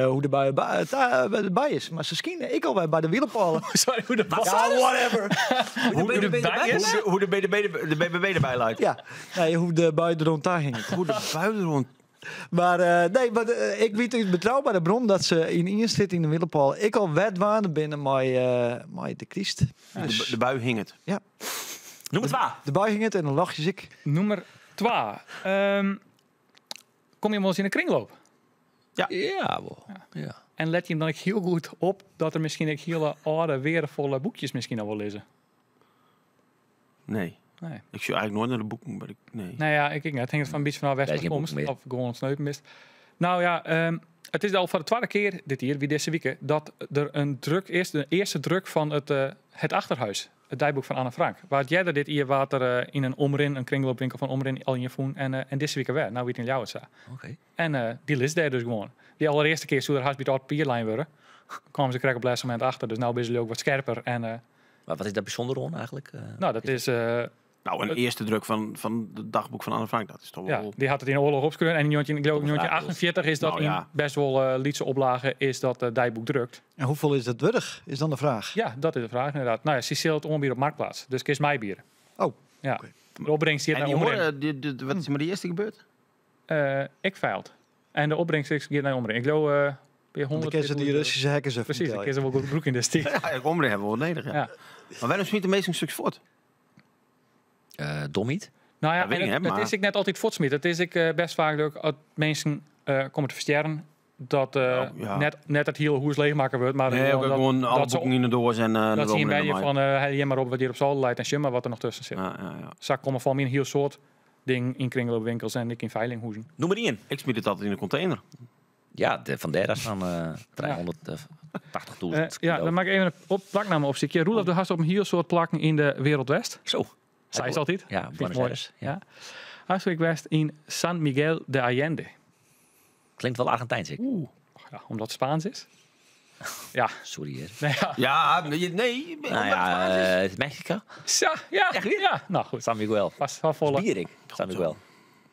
Speaker 1: hoe de bui bij de bij is. Maar ze skiën ik al bij de wielerpalen.
Speaker 2: Sorry, hoe de
Speaker 1: Ja, whatever.
Speaker 2: Hoe de bij is?
Speaker 3: Hoe de, hoe de, BDB, de BBB erbij luidt.
Speaker 1: Ja, nee, hoe de bui er rond daar ging.
Speaker 3: Hoe de buiten rond.
Speaker 1: Maar nee, maar, ik weet uit betrouwbare bron dat ze in één zit in de wielerpaal. Ik al wet waande binnen met de Christ.
Speaker 3: De, de bui hing het.
Speaker 5: Noem het waar.
Speaker 1: De bui ging het en dan lachjes ik.
Speaker 2: Nummer 2. Kom je wel eens in een kringloop?
Speaker 5: Ja, wel. Ja.
Speaker 2: En let je hem dan ook heel goed op dat er misschien ook hele oude, weervolle boekjes misschien al wel lezen?
Speaker 3: Nee.
Speaker 2: Nee.
Speaker 3: Ik zie eigenlijk nooit naar de boeken. Maar ik, nee.
Speaker 2: Nou ja, ik, ik net. Het hangt van een beetje vanaf
Speaker 5: Daar is
Speaker 2: waar
Speaker 5: geen
Speaker 2: komst.
Speaker 5: boek meer.
Speaker 2: Of gewoon ontsneupen mist. Nou ja, het is al voor de tweede keer dit jaar, wie deze week, dat er een druk is, de eerste druk van het Achterhuis. Het dagboek van Anne Frank. Waar het jij dit jaar water in een Omrin, een kringloopwinkel van Omrin al in je voen. En deze week weer. Nou weet in jou het zo.
Speaker 5: Oké.
Speaker 2: En die list daar dus gewoon. Die allereerste keer zou er haast bij het papierlijn worden. Kwamen ze krijgen op het laatste moment achter. Dus nou ben ze ook wat scherper. En,
Speaker 5: Maar wat is daar bijzonder aan eigenlijk?
Speaker 2: Nou, dat is...
Speaker 3: Nou, een eerste druk van het dagboek van Anne Frank, dat is toch
Speaker 2: Ja,
Speaker 3: wel...
Speaker 2: die had het in de oorlog opgeschreven. En in 1948 is dat
Speaker 3: Nou, ja.
Speaker 2: in best wel Lietse oplagen is dat dagboek drukt.
Speaker 1: En hoeveel is dat wurdig, is dan de vraag.
Speaker 2: Ja, dat is de vraag inderdaad. Nou ja, ze zult onbier op Marktplaats. Dus kies mij bier.
Speaker 1: Oh,
Speaker 2: Ja.
Speaker 1: oké.
Speaker 2: De opbrengst zit
Speaker 3: En
Speaker 2: naar
Speaker 3: die
Speaker 2: Omrin.
Speaker 3: horen, wat is er maar die eerste gebeurd?
Speaker 2: Ik feilt. En de opbrengst is naar Omrin. Ik geloof bij
Speaker 1: Want
Speaker 2: 100
Speaker 1: dan kennen ze die Russische hackers even
Speaker 2: Precies, ik
Speaker 1: vertellen.
Speaker 2: kies er wel goed broek in de stiek.
Speaker 3: Ja, ik Omrin hebben we wel nodig, ja.
Speaker 2: Ja.
Speaker 3: Maar waarom smiet de meeste een stuk voort?
Speaker 5: Dom niet?
Speaker 2: Nou ja,
Speaker 3: Dat weet
Speaker 2: en
Speaker 3: ik
Speaker 2: het,
Speaker 3: niet, hè,
Speaker 2: het
Speaker 3: maar-
Speaker 2: is ik net altijd voortsmiet. Het is ik best vaak ook als mensen komen te versterren dat
Speaker 3: Nou, ja.
Speaker 2: net het hele hoes leegmaken wordt, maar
Speaker 3: Nee, ook
Speaker 2: dat,
Speaker 3: gewoon alle
Speaker 2: dat ze-
Speaker 3: boeken in de doos en
Speaker 2: dat
Speaker 3: de
Speaker 2: zie je
Speaker 3: Omrin
Speaker 2: bij je
Speaker 3: erbij.
Speaker 2: van hey, hier maar op wat hier op zolder leidt en zie maar wat er nog tussen zit.
Speaker 3: Ja, ja, ja.
Speaker 2: Zak komen van mijn heel soort ding in kringloopwinkels en ik in veilinghoezen.
Speaker 5: Noem maar één.
Speaker 3: Ik smiet het altijd in de container.
Speaker 5: Ja, van daar is dan 380.000
Speaker 2: Ja,
Speaker 5: kilo.
Speaker 2: dan maak ik even een plaknaam op. Zie je, Roelof de Hast op een heel soort plakken in de Wereld West.
Speaker 5: Zo.
Speaker 2: Zij is altijd.
Speaker 5: Ja,
Speaker 2: Vind ik
Speaker 5: Buenos
Speaker 2: mooi.
Speaker 5: Aires. Ja.
Speaker 2: Ja. Hartstikke West in San Miguel de Allende.
Speaker 5: Klinkt wel Argentijns, ik.
Speaker 2: Ja, omdat het Spaans is. Ja.
Speaker 5: Sorry, hè.
Speaker 2: Nee, ja.
Speaker 3: Ja, nee, nee.
Speaker 5: Nou ja, Mexico.
Speaker 2: Zo, ja. Ja, nou goed.
Speaker 5: San Miguel.
Speaker 2: Pas wel volle.
Speaker 5: Bier, ik. San Miguel.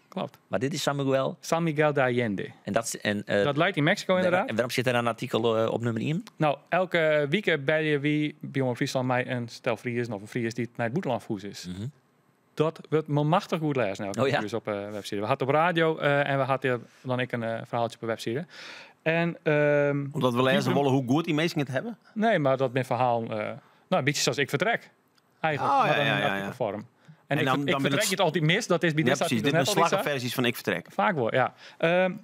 Speaker 2: Klopt.
Speaker 5: Maar dit is San Miguel.
Speaker 2: San Miguel de Allende.
Speaker 5: En dat, is- en,
Speaker 2: Dat lijkt in Mexico inderdaad.
Speaker 5: En waarom zit er een artikel op nummer 1?
Speaker 2: Nou, elke week bij je wie bij Jonge Friesland mij een stel Fries of een Fries die naar het buitenland voes is. Dat wordt me machtig goed lezen. Elke
Speaker 5: Oh ja.
Speaker 2: dus op website. We hadden op radio en we hadden dan ik een verhaaltje op de website. En,
Speaker 3: Omdat we lezen willen hoe goed die mensen het hebben.
Speaker 2: Nee, maar dat mijn verhaal, nou, een beetje zoals ik vertrek. Eigenlijk,
Speaker 3: Oh, ja,
Speaker 2: maar dan
Speaker 3: ja,
Speaker 2: in
Speaker 3: ja, ja.
Speaker 2: artikelvorm. En,
Speaker 3: En
Speaker 2: ik,
Speaker 3: dan-
Speaker 2: ik
Speaker 3: dan ben
Speaker 2: vertrek
Speaker 3: het-
Speaker 2: het altijd mis. Dat is bij
Speaker 3: Ja,
Speaker 2: dit
Speaker 3: precies. Dit
Speaker 2: artikel
Speaker 3: zijn
Speaker 2: net al iets, hè?
Speaker 3: slaggenversies van ik vertrek.
Speaker 2: Vaak wel, ja.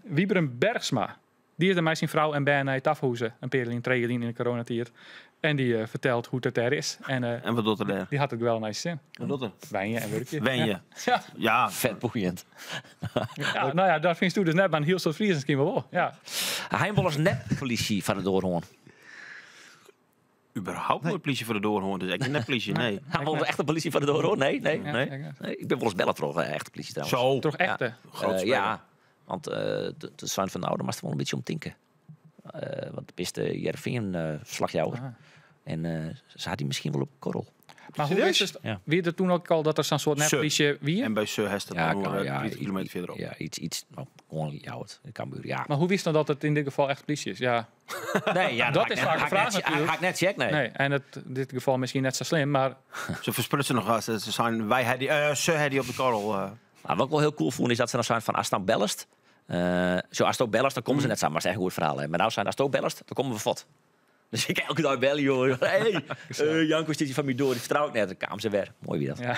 Speaker 2: Wiebren Bergsma. Die is mij zijn vrouw en bijna Tafhoezen. Een perelin, tregelin in de coronatijd. En die vertelt hoe het daar is. En,
Speaker 3: En wat doet er daar?
Speaker 2: Die had het wel naar zijn zin.
Speaker 3: Wat doet er?
Speaker 2: Wijnje en werkje.
Speaker 3: Wen je.
Speaker 2: Ja.
Speaker 3: Ja.
Speaker 5: Vet boeiend.
Speaker 2: Ja, nou ja, daar vindt u dus net maar een heel soort Fries misschien wel. Ja.
Speaker 5: Hij wil als nep-politie van de doorhoorn.
Speaker 3: Überhaupt nooit politie voor de doorhoorn. Dus echt net politie, nee.
Speaker 5: Hij wil echt de politie van de doorhoorn? Nee, nee,
Speaker 2: Ja,
Speaker 5: nee.
Speaker 2: ja.
Speaker 5: Nee, ik ben wel eens bellen toch, echte politie trouwens.
Speaker 3: Zo.
Speaker 2: Toch echte?
Speaker 5: Ja.
Speaker 3: Groot speler.
Speaker 5: Ja, want de zijn van de oude maar wel een beetje om tinken. Want de beste Jervin slagjouwer.
Speaker 2: Ah.
Speaker 5: En ze had die misschien wel op korrel.
Speaker 2: Maar hoe
Speaker 1: Serieus?
Speaker 2: is het?
Speaker 5: Ja.
Speaker 2: Wie er toen ook al dat er zo'n soort
Speaker 3: Sir.
Speaker 2: neppolitie wie?
Speaker 3: En bij Sir Hester dan
Speaker 5: kan,
Speaker 3: hoor, 30 kilometer verderop.
Speaker 5: Ja, iets, nou, gewoon jou het. Cambuur, ja.
Speaker 2: Maar hoe wist dan dat het in dit geval echt politie is? Ja.
Speaker 5: Nee, ja,
Speaker 2: Dat
Speaker 5: ga ik
Speaker 2: is
Speaker 5: net-
Speaker 2: vaak
Speaker 5: ga
Speaker 2: de vraag
Speaker 5: ik net-
Speaker 2: natuurlijk.
Speaker 5: Ga ik net checken, nee.
Speaker 2: Nee, en het, in dit geval misschien net zo slim, maar...
Speaker 3: Ze versprutsen nog, ze zijn, wij hadden, ze hadden op de korrel.
Speaker 5: Maar wat ik wel heel cool vond, is dat ze dan zijn van als het nou bellest. Zo, als het ook bellest, dan komen ze net samen. Maar het is echt een goed verhaal. Hè. Maar nou zijn als het ook bellest, dan komen we vod. Dus ik elke dag bellen, joh. Hey, Janko zit hier van mij door, die vertrouw ik net. Dan kwamen ze weer. Mooi wie dat.
Speaker 2: Ja.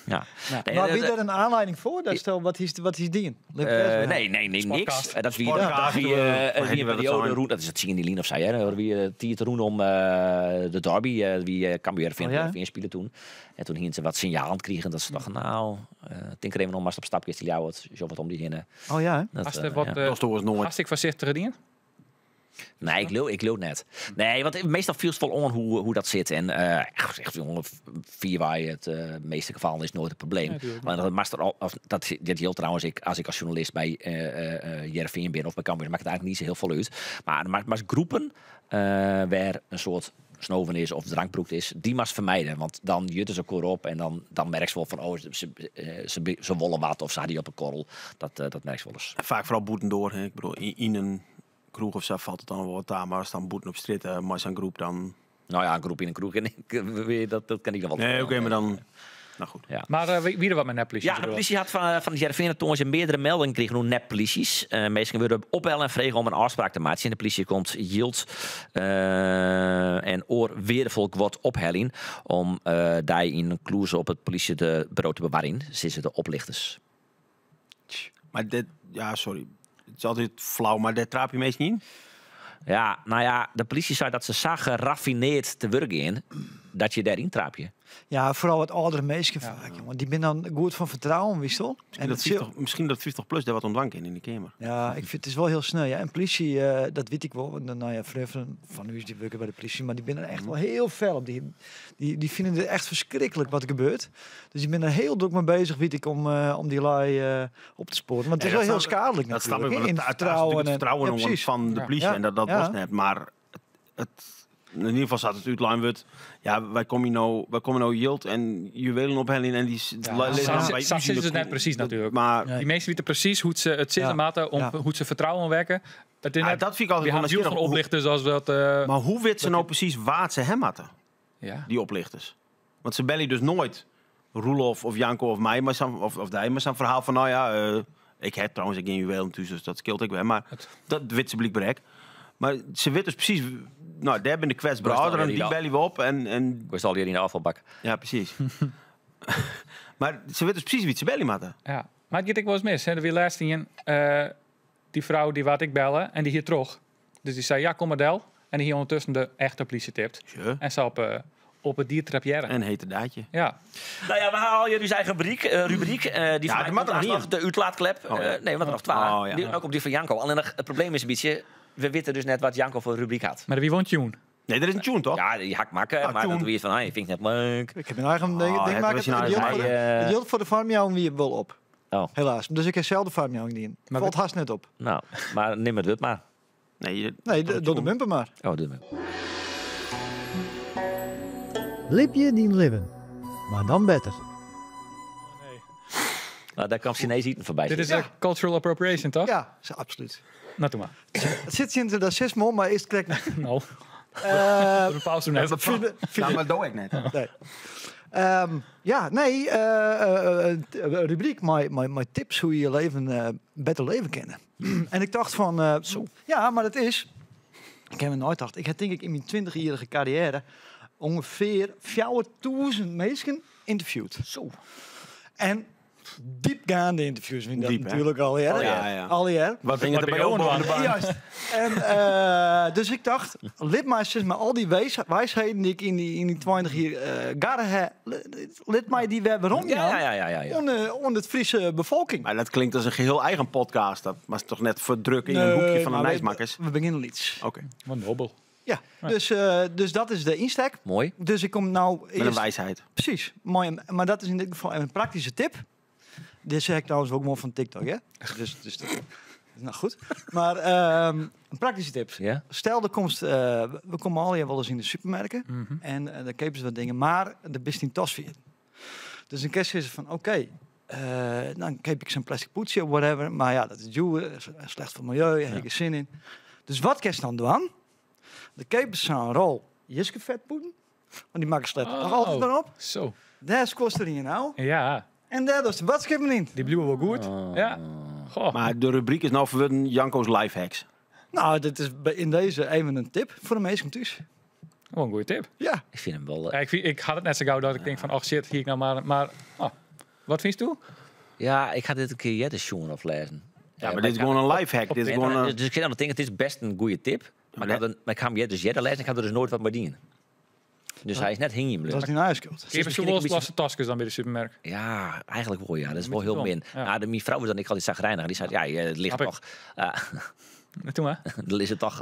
Speaker 5: Ja. Nee,
Speaker 1: Maar wie er een aanleiding voor? Dat stel, wat is die?
Speaker 5: Nee, nee, nee, niks. Dat wie een periode roen, dat is het zien die lijn of zo, hè. Wie tiert roen om de derby, wie Cambuur Heerenveen spelen toen. En toen hingen ze wat signalen kregen dat ze dachten, nou, denk er even om, maar op stapjes die jou het zo wat om die hinnen.
Speaker 1: Oh ja, hè?
Speaker 5: Dat,
Speaker 2: Als er wat,
Speaker 5: ja.
Speaker 3: Dat is nooit.
Speaker 2: Hartstikke voorzichtige dingen.
Speaker 5: Nee, ik leeuw net. Nee, want meestal viel het vol on hoe dat zit. En echt, jongen, vier waar je het meeste geval is nooit het probleem.
Speaker 2: Ja, tuurlijk.
Speaker 5: Maar dat master al, of, dat, dat geldt trouwens, ik, als ik als journalist bij Heerenveen ben of bij Cambuur, maakt het eigenlijk niet zo heel veel uit. Maar groepen waar een soort snoven is of drankbroek is, die maar vermijden. Want dan jutten ze elkaar op en dan merk ze wel van, oh, ze wollen wat of ze hadden die op een korrel. Dat merk ze wel eens.
Speaker 3: En vaak vooral boeten door. Hè. Ik bedoel, in een kroeg of zo valt het dan wel wat aan, maar als dan boeten op straat, maar zo'n groep dan...
Speaker 5: Nou ja, een groep in een kroeg, en ik, weer, dat kan ik nog wel.
Speaker 3: Nee, oké, maar dan... Nou goed.
Speaker 5: Ja.
Speaker 2: Maar wie er wat met neppolitie?
Speaker 5: Ja, de politie had van de Heerenveen toen ze meerdere meldingen kregen hoe neppolities. Meestal worden opbellen en vragen om een afspraak te maken. En de politie komt yield en oor weervolk wordt ophelling om daar in een kloes op het politiebureau te bewaren. Ze zitten de oplichters.
Speaker 3: Maar dit, ja, sorry. Het is altijd flauw, maar daar trap je meestal niet in?
Speaker 5: Ja, nou ja, de politie zei dat ze zo geraffineerd te werk in dat je daarin trap je.
Speaker 1: Ja, vooral wat oudere mensen vaak, jongen. Die zijn dan goed van vertrouwen, wist je wel?
Speaker 3: Misschien
Speaker 1: En dat
Speaker 3: dat 50 plus daar wat ontwank in de kamer.
Speaker 1: Ja, ik vind het is wel heel snel. Ja. En politie, dat weet ik wel. Want, nou ja, vrienden van u is die werken bij de politie, maar die zijn er echt wel heel fel op. Die vinden het echt verschrikkelijk wat er gebeurt. Dus die zijn er heel druk mee bezig, weet ik, om die lui op te sporen. Want het
Speaker 3: Ja,
Speaker 1: is wel
Speaker 3: dat
Speaker 1: heel
Speaker 3: snap ik.
Speaker 1: schadelijk
Speaker 3: Dat snap ik,
Speaker 1: natuurlijk,
Speaker 3: want
Speaker 1: hè, in
Speaker 3: het is natuurlijk
Speaker 1: vertrouwen
Speaker 3: het
Speaker 1: en
Speaker 3: vertrouwen
Speaker 1: Ja, precies.
Speaker 3: van de politie en dat was net. Maar in ieder geval staat het uitlijn wordt, ja, wij komen nou, wij komen nou yield en juwelen ophellen en die
Speaker 2: Ja,
Speaker 3: liggen dan bij
Speaker 2: zo
Speaker 3: u in
Speaker 2: zitten
Speaker 3: de
Speaker 2: ze net
Speaker 3: koe.
Speaker 2: precies
Speaker 3: Dat
Speaker 2: natuurlijk.
Speaker 3: Maar
Speaker 2: Die mensen weten precies hoe ze het zitten maten om hoe ze vertrouwen wekken. Het is
Speaker 3: Ja,
Speaker 2: net
Speaker 3: dat vind ik altijd
Speaker 2: die
Speaker 3: wel
Speaker 2: gaan
Speaker 3: nieuwsgierig.
Speaker 2: van oplichters als dat,
Speaker 3: Maar hoe weten ze
Speaker 2: dat
Speaker 3: nou
Speaker 2: je
Speaker 3: precies waar ze hem hadden? Die oplichters. Want ze bellen dus nooit Roelof of Janko of mij, maar zo'n, of, of die, maar zo'n verhaal van, nou ja, ik heb trouwens geen juwelen thuis, dus dat scheelt ik wel. Maar dat weet ze blijkbaar ook. Maar ze weten dus precies, nou, daar ben de kwetsbare
Speaker 5: Kost al
Speaker 3: ouderen,
Speaker 5: jullie
Speaker 3: die
Speaker 5: de
Speaker 3: bellen we op en
Speaker 5: Kost al jullie in de afvalbak.
Speaker 3: Ja, precies. Maar ze weten dus precies wie ze bellen moeten.
Speaker 2: Ja, maar het gaat ik wel eens mis. Hè. Er wie laatst in die vrouw die wat ik bellen en die hier terug. Dus die zei, ja, kom maar del. En die hier ondertussen de echte politie tipt.
Speaker 3: Tje.
Speaker 2: En ze op het dier trapiëren.
Speaker 3: En heette daadje.
Speaker 2: Ja.
Speaker 5: Nou ja, we halen jullie zijn eigen rubriek. Die
Speaker 3: Ja,
Speaker 5: van
Speaker 3: dat
Speaker 5: mij
Speaker 3: mag
Speaker 5: komt
Speaker 3: er nog
Speaker 5: nog
Speaker 3: niet.
Speaker 5: de uitlaatklep.
Speaker 3: Oh, ja.
Speaker 5: Nee, want er nog 2.
Speaker 3: Oh, ja.
Speaker 5: Die, ook op die van Janko. Alleen nog, het probleem is een beetje, we weten dus net wat Janko voor rubriek had.
Speaker 2: Maar wie woont Tune?
Speaker 3: Nee, er is een tune, toch?
Speaker 5: Ja, die hak makken,
Speaker 3: Ah,
Speaker 5: maar dat
Speaker 3: tune.
Speaker 5: doe je van, hey, vind ik net leuk.
Speaker 1: Ik heb een eigen ding,
Speaker 3: Oh,
Speaker 1: ding
Speaker 3: het
Speaker 1: maken.
Speaker 3: was je nou
Speaker 1: Het
Speaker 3: eens
Speaker 5: bij,
Speaker 1: geld voor de farmjouwing wie wel op.
Speaker 5: Oh.
Speaker 1: Helaas. Dus ik heb zelf de farmjouwing niet in.
Speaker 2: Maar
Speaker 1: Valt
Speaker 2: we-
Speaker 1: haast net op.
Speaker 5: Nou, maar neem het maar.
Speaker 3: Nee, je-
Speaker 1: Nee,
Speaker 3: door de
Speaker 1: door de
Speaker 3: tune.
Speaker 1: bumper maar.
Speaker 5: Oh, doe maar.
Speaker 1: Lip je die leven, maar dan beter.
Speaker 2: Nee.
Speaker 5: Nou, daar kwam Chinees eten voorbij.
Speaker 2: Dit is
Speaker 1: Ja.
Speaker 2: een cultural appropriation, toch?
Speaker 1: Ja, absoluut.
Speaker 2: Nou, doe maar.
Speaker 1: Het zit in de racisme, maar eerst krijg ik
Speaker 2: Nou, dat bepaalt ze net.
Speaker 3: Ja, maar dat doe ik net.
Speaker 1: Nee. Ja, nee, rubriek, mijn tips hoe je je leven beter leven kennen. En ik dacht van,
Speaker 5: Zo.
Speaker 1: ja, maar dat is, ik heb me nooit gedacht, ik heb denk ik in mijn 20-jarige carrière ongeveer 4000 mensen interviewd.
Speaker 5: Zo.
Speaker 1: En diepgaande interviews vind ik dat
Speaker 3: Diep, hè?
Speaker 1: natuurlijk al jaren.
Speaker 3: Oh, ja, ja.
Speaker 1: Al jaren.
Speaker 3: Wat denk je
Speaker 2: Wat
Speaker 3: er bij
Speaker 2: ben je
Speaker 3: jou
Speaker 2: aan
Speaker 3: boven de bank?
Speaker 1: Juist. En dus ik dacht, lid mij eens maar al die wijsheden die ik in die 20 jaar garde heb, lid mij die weer waarom,
Speaker 5: Ja,
Speaker 1: Jan?
Speaker 5: ja, ja, ja, ja.
Speaker 1: Onder het Friese bevolking.
Speaker 3: Maar dat klinkt als een geheel eigen podcast. Dat was toch net verdrukken in een hoekje van de
Speaker 1: maar
Speaker 3: Nijsmakkers?
Speaker 1: we beginnen iets.
Speaker 3: Oké,
Speaker 2: Wat nobel.
Speaker 1: Ja,
Speaker 2: Ja.
Speaker 1: dus dat is de insteek.
Speaker 5: Mooi.
Speaker 1: Dus ik kom nou
Speaker 3: met een
Speaker 1: eerst
Speaker 3: wijsheid.
Speaker 1: Precies, mooi. Maar dat is in dit geval een praktische tip. Dit zeg ik trouwens ook wel van TikTok, hè? Dus dat is nou goed. Maar een praktische tip.
Speaker 5: Ja?
Speaker 1: Stel, er komt, we komen al hier wel eens in de supermarkten. En daar kopen ze wat dingen, maar de bist niet tas via. Dus een kerst is van, oké, dan koop ik zo'n plastic poetsje of whatever. Maar ja, dat is duur, is slecht voor het milieu, daar heb ik geen zin in. Dus wat kerst dan doen? De kopen ze een rol Jiske vetpoeden. Want die maken slecht nog altijd maar op.
Speaker 2: Zo.
Speaker 1: Daar is kost er in nou.
Speaker 2: Ja,
Speaker 1: En daar is de boodschap in.
Speaker 2: die blijven wel goed. Ja. Goh.
Speaker 3: Maar de rubriek is nou verworden Janko's lifehacks.
Speaker 1: Nou, dit is in deze even een tip voor de mensen thuis.
Speaker 2: Wel een goede tip.
Speaker 1: Ja.
Speaker 5: Ik vind hem wel,
Speaker 2: Ja, ik had het net zo gauw dat ik denk van, oh shit, hier ik nou maar. Maar, oh. Wat fynsto?
Speaker 5: Ja, ik ha dit in kear earder sjoen of lêzen.
Speaker 3: Ja, mar dit is gewoan in lifehack. Dit is gewoan in...
Speaker 5: Dus ik sit oan te tinken, it is bêst in goede tip. Mar ik ha him dus earder lêzen, ik ha der dus noait wat mei dien. Dus hy is net hingjen bleaun.
Speaker 1: Dat is dyn eigen skuld.
Speaker 2: Keapest wol losse taskes dan by de supermerk?
Speaker 5: Ja, eigentlik wol ja. Dat is wol hiel min. Ja. Nou, myn frou is dan ek altyd sagrinich. Dy seit, ja, it ligt toch...
Speaker 2: Toen hè?
Speaker 5: Der lizze toch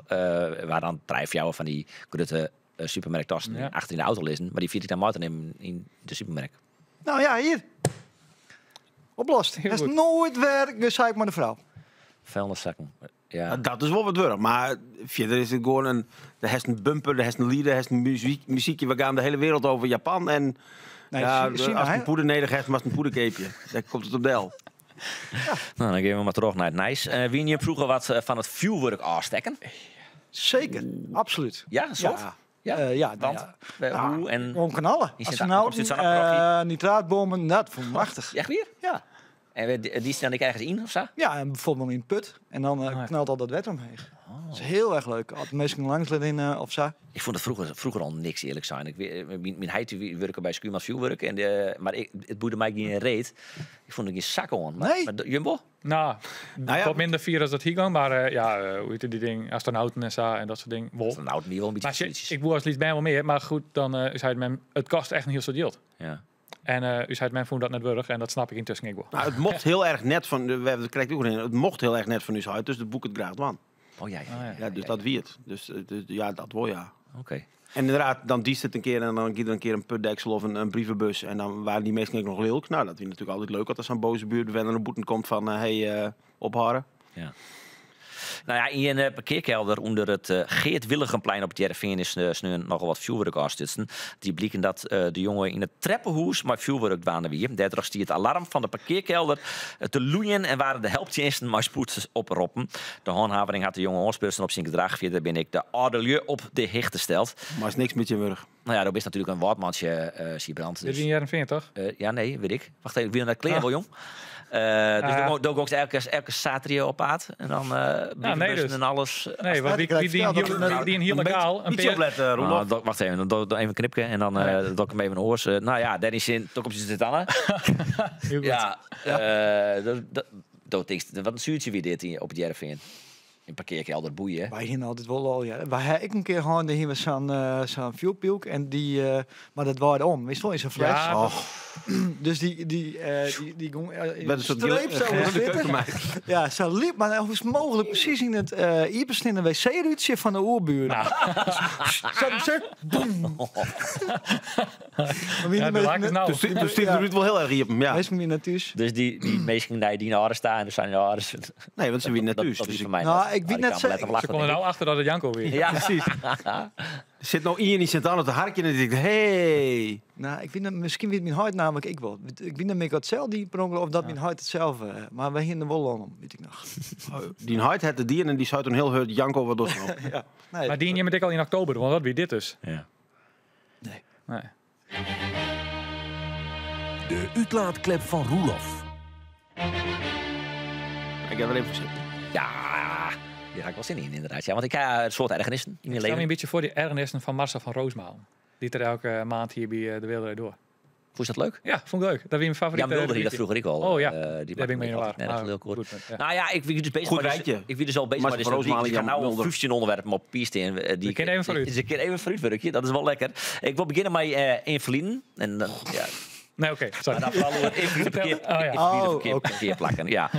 Speaker 5: waar dan trije, fjouwer fan dy grutte supermerktassen ja. achter yn de auto lizzen. Mar dy ferjit ik dan mei te nimmen yn de supermerk.
Speaker 1: Nou ja, hier. Oplost. Het is noait wer gezeik mei de frou.
Speaker 5: Vuilniszakken. Ja.
Speaker 3: Dat is wol wat wurdich, mar fierder is it gewoan in. Der hast in bumper, der hast in liet, der hast in muzyk, muzykje. We gaan de hele wereld over Japan. En
Speaker 1: Nee,
Speaker 3: ja,
Speaker 1: China,
Speaker 3: ast
Speaker 1: hè?
Speaker 3: in poeder nedich hast, moatst in poeder keapje. Dêr komt it op del.
Speaker 5: Nou, dan gean we mar troch nei it nijs. Uh, Wiene jim froeger wat eh, fan it fjoerwurk ôfstekken?
Speaker 1: Seker, absolút.
Speaker 5: Ja, in soad?
Speaker 1: Ja.
Speaker 5: Ja?
Speaker 1: Ja, nou
Speaker 5: Want?
Speaker 1: ja.
Speaker 5: Eh, hoe en...
Speaker 1: Gewoon knallen.
Speaker 5: In
Speaker 1: Astronauten,
Speaker 5: Sint- Sint-
Speaker 1: nitraatbommen, dat vond ik machtig.
Speaker 5: Echt wier?
Speaker 1: Ja.
Speaker 5: En die staan ik ergens in of zo?
Speaker 1: Ja, en bijvoorbeeld in een put. En dan
Speaker 2: ja.
Speaker 1: knalt al dat wetter omheen. Dat is heel erg leuk. Als mensen langs in of zo.
Speaker 5: Ik vond het vroeger al niks, eerlijk zijn. Ik, mijn heit die werkte bij Schuurmans Vuurwerk. En, maar it boeide my gjin reet. Ik fûn der gjin sak oan. Mar,
Speaker 1: Nee.
Speaker 5: mar Jumbo?
Speaker 2: Nou,
Speaker 3: Nou ja.
Speaker 2: wat minder fier as dat hier gong, mar ja, hoe hjit dy ding, astronauten en sa en dat soart dingen. Wol.
Speaker 5: Nou, wie wol in bytsje
Speaker 2: Mar
Speaker 5: zoiets.
Speaker 2: ik woe as lyts bern wol mear, mar goed, dan sei mem, it kostet echt in hiel soad jild.
Speaker 5: Ja.
Speaker 2: En ús heit en mem fûn dat net wurdich en dat snap ik yntusken ek wol.
Speaker 3: Nou, it mocht hiel erch net fan. We hawwe it krekt oer it mocht hiel erch net fan ús heit, dus doe woe ik it graach dwaan.
Speaker 5: Oh ja, ja, ja.
Speaker 3: Ja, dus dat wie it. Dus ja, dat wol ja.
Speaker 5: Oké.
Speaker 3: En ynderdaad, dan diest it in kear en dan giet der in kear in putdeksel of in brievenbus. En dan waarden dy minsken ek noch lilk. Nou, dat wie natuerlik altyd leuk as der sa'n boaze buertbewenner nei bûten komt fan, hey, ophâlde.
Speaker 5: Ja. Nou ja, yn in parkearkelder ûnder it Geert Willigenplein op It Hearrenfean is sneon nochal wat fjoerwurk ôfstutsen. Die bliken dat de jonge yn it treppehûs mei fjoerwurk dwaande wie. Dêrtroch stie it alarm fan de parkearkelder te loeien en waarden de helptsjinsten mei spoed oproppen. De hânhavening hat de jonge oansprutsen op syn gedrach. Fierder binne ek de âldelju op de hichte steld.
Speaker 3: Mar is niks met je wurch.
Speaker 5: Nou ja, do bist natuerlik in Wâldmantsje, Siebrand.
Speaker 2: Dit wie yn Hearrenfean, toch?
Speaker 5: Ja, nee, wit ik. Wacht even, ik wie net klear, wol jong. Dus do gongst elke saterdei op paad en dan brievenbussen
Speaker 2: dus.
Speaker 5: en alles.
Speaker 2: Nee, want
Speaker 1: ik krijg
Speaker 2: wie
Speaker 1: verteld dat het
Speaker 2: die een heel legaal. Een
Speaker 3: Bytsje opletten, Roelof.
Speaker 5: Ah, wacht even, dan doe even knipke en dan doe ik hem even oars. Nou ja, dêr yn sin, toch op zit Anne.
Speaker 2: Hiel goed.
Speaker 5: Ja, dat tinkst, wat in suertsje wie dit op it Hearrenfean. In parkearkelder, boeien.
Speaker 1: Wy hiene altyd wol al, ja. Wy ha ek in kear hân, dêr hiene we sa'n fjoerpylk en dy, mar dat waaide om. Wist wol, yn sa'n fles.
Speaker 2: Ja,
Speaker 3: Och.
Speaker 1: Dus dy gong yn
Speaker 3: Met een soort
Speaker 1: streep zo
Speaker 3: de
Speaker 1: zitten.
Speaker 3: keukenmeid.
Speaker 1: Ja, sa liep, mar hoe is it mooglik presys yn it iepensteande wc-rútsje fan de oerburen.
Speaker 2: Nou.
Speaker 1: Zo, boem. Maar wie
Speaker 2: Ja,
Speaker 1: de
Speaker 2: de
Speaker 1: meeste-
Speaker 2: lak is nou.
Speaker 3: Toen stiet de Ruud wel heel erg iepen, ja.
Speaker 1: Meesten wie net thuis.
Speaker 5: Dus die meesten die dyn âlders staan en dus zijn de ouders.
Speaker 3: Nee, want se wiene net
Speaker 5: Dat,
Speaker 3: thuis.
Speaker 5: dat
Speaker 3: Dus
Speaker 5: is
Speaker 3: ik-
Speaker 5: foar my
Speaker 1: Nou,
Speaker 5: net.
Speaker 1: ik weet
Speaker 5: die
Speaker 1: net
Speaker 5: kan
Speaker 1: ze-
Speaker 5: letter
Speaker 2: Ze
Speaker 5: lachen,
Speaker 2: konden
Speaker 5: denk
Speaker 2: nou achter dat het Janko wie.
Speaker 5: ik. Ja,
Speaker 3: Precies. Er sit no ien yn Sint Anne te harkjen en dy tinkt, hey.
Speaker 1: Nou, ik weet net, miskien wit myn heit nammentlik ek wol. Ik wit net mear wat sels die per ûngelok of dat myn heit it sels, mar wy hiene der wol om, wit ik noch.
Speaker 3: Dyn heit hat it dien en dy sei toen hiel hurd, Janko, wat dochst no?
Speaker 1: Ja. Nee,
Speaker 2: Mar diene jimme it ek al yn oktober, want dat wie dit dus.
Speaker 5: Ja.
Speaker 1: Nee.
Speaker 2: Nee.
Speaker 6: De útlaatklep fan Roelof.
Speaker 3: Ik ha der even foar sitten.
Speaker 5: Ja, dêr ha ik wol sin yn, ynderdaad. Ja, want ik ha in soad ergernissen yn myn
Speaker 2: Ik stel my
Speaker 5: leven.
Speaker 2: in bytsje foar dy ergernissen fan Marcel van Roosmalen. Dy't der elke maand hjir by De Wereld Draait Door.
Speaker 5: Fûnst dat leuk?
Speaker 2: Ja, fûn ik leuk. Dat wie myn favorite
Speaker 5: Jan Mulder die dat
Speaker 2: rubriekje.
Speaker 5: froeger ek al.
Speaker 2: Oh ja,
Speaker 5: Die
Speaker 2: dêr bin ik
Speaker 5: makke
Speaker 2: mei
Speaker 5: altyd
Speaker 2: waar.
Speaker 5: net
Speaker 2: Maar
Speaker 5: heel kort.
Speaker 2: goed, ja.
Speaker 5: Nou ja, ik wie dus bezich
Speaker 3: Goed
Speaker 5: mei dizze-
Speaker 3: rijtje.
Speaker 5: Ik wie dus al bezich
Speaker 3: Marcel
Speaker 5: mei
Speaker 3: van
Speaker 5: dizze rubriek.
Speaker 3: Roosmalen,
Speaker 5: Dus ik ha
Speaker 3: Jan
Speaker 5: no al
Speaker 3: Mulder.
Speaker 5: 15 ûnderwerpen op papier stean. Die
Speaker 2: We kinne even foarút.
Speaker 5: Dus ik kin even foarútwurkje, dat is wol lekker. Ik wol begjinne mei ynfaliden. En dan, ja,
Speaker 2: Nee, oké, sorry.
Speaker 5: maar dan foaral oer ynfalide
Speaker 2: Fertel. Oh, ja.
Speaker 1: Oh, oké.
Speaker 5: parkearplakken. Ja.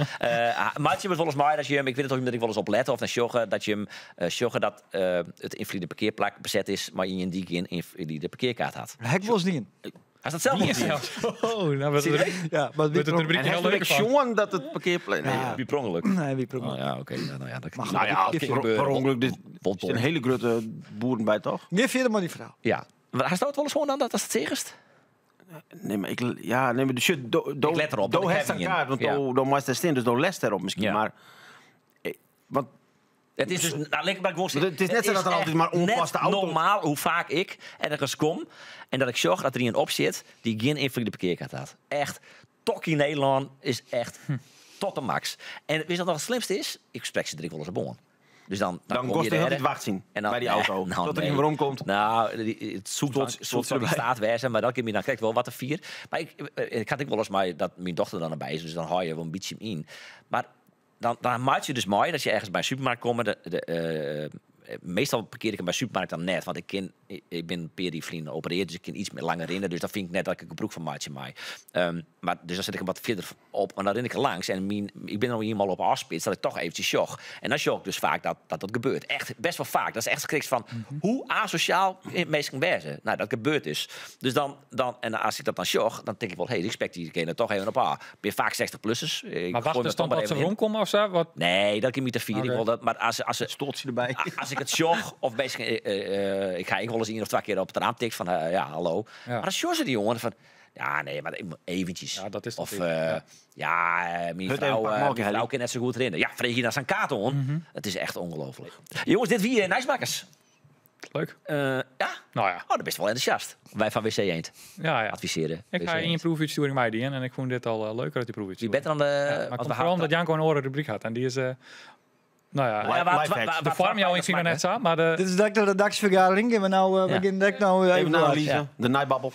Speaker 5: Meitsje jim it wolris mei dat jim, ik wit net oft jim der ek wolris op lette of nei sjogge, dat jim sjogge dat it ynfalide parkearplak beset is mei ien dy't gjin ynfalide parkearkaart hat.
Speaker 1: Ha ik wolris dien.
Speaker 5: Hast dat sels wolris dien?
Speaker 2: Oh, nou wurdt het,
Speaker 1: Ja, mar
Speaker 2: wurdt it rubriekje
Speaker 3: En
Speaker 2: heel
Speaker 3: hast
Speaker 2: leuker
Speaker 3: ek
Speaker 2: fan.
Speaker 3: sjoen dat it parkearplak... Nee, ja.
Speaker 5: Wie per ûngelok.
Speaker 1: Nee, wie per
Speaker 5: Oh, ja, oké. Nou, ja, dat
Speaker 1: Mag
Speaker 3: Nou ja,
Speaker 1: Dat
Speaker 3: per ûngelok. Dit
Speaker 5: Wol
Speaker 3: is
Speaker 5: dom.
Speaker 3: in hele grutte boeren by, toch?
Speaker 1: Gean fierder mei dy ferhaal.
Speaker 5: Ja. Maar hast dat wolris hân dan, dat it seachst?
Speaker 3: Nee, mar ik, ja, nee, mar de shit, do,
Speaker 5: Ik let derop,
Speaker 3: do
Speaker 5: want ik
Speaker 3: hast
Speaker 5: ha
Speaker 3: in
Speaker 5: ien.
Speaker 3: kaart, want
Speaker 5: Ja.
Speaker 3: do moatst dêr stean, dus do letst dêrop miskien.
Speaker 5: Ja.
Speaker 3: Mar, want
Speaker 5: It is dus, nou, lit ik mar gewoan
Speaker 3: Want it is net sa dat der
Speaker 5: echt
Speaker 3: altyd mar ûnpaste
Speaker 5: net
Speaker 3: auto's-
Speaker 5: normaal hoe faak ik ergens kom en dat ik sjoch dat der ien op sit dy't gjin ynfalide parkearkaart hat. Echt, tokkie Nederlân is echt tot de max. En witst wat noch it slimste is? Ik sprek se der ek wolris op oan. Dus dan, dan,
Speaker 3: Dan
Speaker 5: kom
Speaker 3: kost
Speaker 5: je
Speaker 3: de hele
Speaker 5: daar,
Speaker 3: tijd wachten
Speaker 5: En dan-
Speaker 3: bij die auto.
Speaker 5: Nee, nou,
Speaker 3: tot er
Speaker 5: nee.
Speaker 3: iemand omkomt.
Speaker 5: Nou, het zoekt wel,
Speaker 3: Tot-
Speaker 5: zoekt
Speaker 3: tot
Speaker 5: wel in
Speaker 3: erbij.
Speaker 5: staat wezen, maar dat kan je dan krijg ik wel wat te vier. Maar ik had ik wel eens maar dat mijn dochter dan erbij is, dus dan haal je wel een beetje in. Maar dan maak je dus mooi dat je ergens bij een supermarkt komt. Meestal parkeer ik hem bij de supermarkt dan net, want ik ben periflien geopereerd, dus ik kan iets meer langer rennen. Dus dat vind ik net dat ik een broek van maatje maai. Maar dus dan zet ik hem wat verder op en dan ren ik er langs. En ik ben nog eenmaal op afspits dat ik toch eventjes jog. En dan jog ik dus vaak dat dat gebeurt. Echt best wel vaak. Dat is echt schriks van hoe asociaal mensen wezen. Nou, dat gebeurt dus. Dus dan, en als ik dat dan jog, dan denk ik wel, hey, ik respect diegene toch even op A. Ben vaak 60-plussers. Ik
Speaker 2: Maar
Speaker 5: gooi
Speaker 2: wacht
Speaker 5: me
Speaker 2: dus
Speaker 5: toch
Speaker 2: dan
Speaker 5: maar
Speaker 2: tot ze
Speaker 5: even in.
Speaker 2: rondkomen of zo? Wat?
Speaker 5: Nee, dat kan ik niet te vieren. Ik
Speaker 2: Oké.
Speaker 5: wil dat, maar als ze
Speaker 3: Stolt ze erbij.
Speaker 5: als ik het jog, of bezig, ik ga ik wel eens één of twee keer op het raam tik van, ja, hallo.
Speaker 2: Ja.
Speaker 5: Maar dan sjor ze die jongen van, ja, nee, maar ik moet eventjes.
Speaker 2: Ja, dat is
Speaker 5: Of,
Speaker 2: natuurlijk, ja.
Speaker 5: ja, mijn
Speaker 3: Hut
Speaker 5: vrouw,
Speaker 3: even pak
Speaker 5: mijn
Speaker 3: morgen,
Speaker 5: vrouw
Speaker 3: Helly.
Speaker 5: kan net zo goed rennen. Ja, vreeg je naar zijn kaart om. Het is echt ongelooflijk. Jongens, dit wie Nijsmakkers.
Speaker 2: Leuk.
Speaker 5: Ja?
Speaker 2: Nou ja.
Speaker 5: Oh, dat best wel enthousiast. Wij van WC Eend
Speaker 2: Ja, ja.
Speaker 5: adviseren.
Speaker 2: Ik
Speaker 5: WC
Speaker 2: ga in je
Speaker 5: Eend.
Speaker 2: proefuitsturing mij die in en ik vond dit al leuker uit die
Speaker 5: Wie
Speaker 2: proefuitsturing.
Speaker 5: beter dan de...
Speaker 2: Ja, maar
Speaker 5: want
Speaker 2: komt
Speaker 5: we
Speaker 2: vooral
Speaker 5: hadden-
Speaker 2: omdat Janko een orenrubriek had en die is... nou ja,
Speaker 5: Ja,
Speaker 3: Life hacks.
Speaker 2: de vorm jou ik nog net zo, maar de,
Speaker 1: Dit is direct de redactievergadering. En we nou, we
Speaker 5: Ja.
Speaker 1: beginnen direct nou
Speaker 3: Even
Speaker 1: even
Speaker 3: naar
Speaker 1: uit.
Speaker 3: analyse.
Speaker 5: Ja.
Speaker 3: De nijbabbel.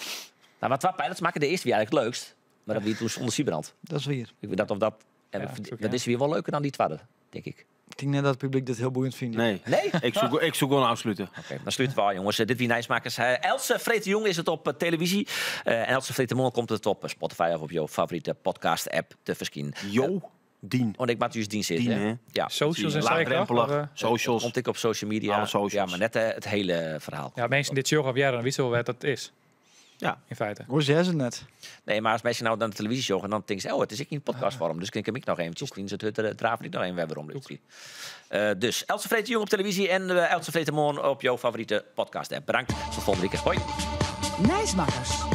Speaker 5: Nou, maar twee pilots maken de eerste weer eigenlijk het leukst. Maar dat wie toen zonder Siebrand.
Speaker 1: Dat is weer.
Speaker 5: Ik weet dat of dat... En
Speaker 2: Ja,
Speaker 5: dat
Speaker 2: is ook, ja.
Speaker 5: is weer wel leuker dan die tweede, denk ik.
Speaker 1: Ik denk net dat het publiek dit heel boeiend vindt.
Speaker 3: Nee.
Speaker 5: Nee?
Speaker 3: Ik zoek gewoon afsluiten.
Speaker 5: Oké, dan sluiten we al, jongens. Dit wie Nijsmakers. Else Freet de Jong is het op televisie. En Else Freet de Mol komt het op Spotify of op jouw favoriete podcast-app te verschijnen.
Speaker 3: Jo, Dien.
Speaker 5: Want ik maak dus dienst zitten.
Speaker 3: Dien, hè?
Speaker 5: Ja.
Speaker 2: socials en zo. toch?
Speaker 3: Laagdrempelig.
Speaker 2: Of,
Speaker 3: Socials.
Speaker 5: Komt ik op social media.
Speaker 3: Alle socials.
Speaker 5: Ja, maar net het hele verhaal.
Speaker 2: ja, mensen dit show of jij dan weten wel wat dat is.
Speaker 3: Ja.
Speaker 2: In feite.
Speaker 1: Hoe is het net?
Speaker 5: Nee, maar als mensen nou naar de televisie show en dan denken ze, oh, het is ik in podcastvorm. Dus kan ik hem ik nog eventjes zien. Het het draven niet nog even weer om. Dus Else Freet de Jong op televisie en Else Freet de Moon op jouw favoriete podcast-app. Bedankt. Tot volgende week. Hoi.
Speaker 4: Nijsmakkers.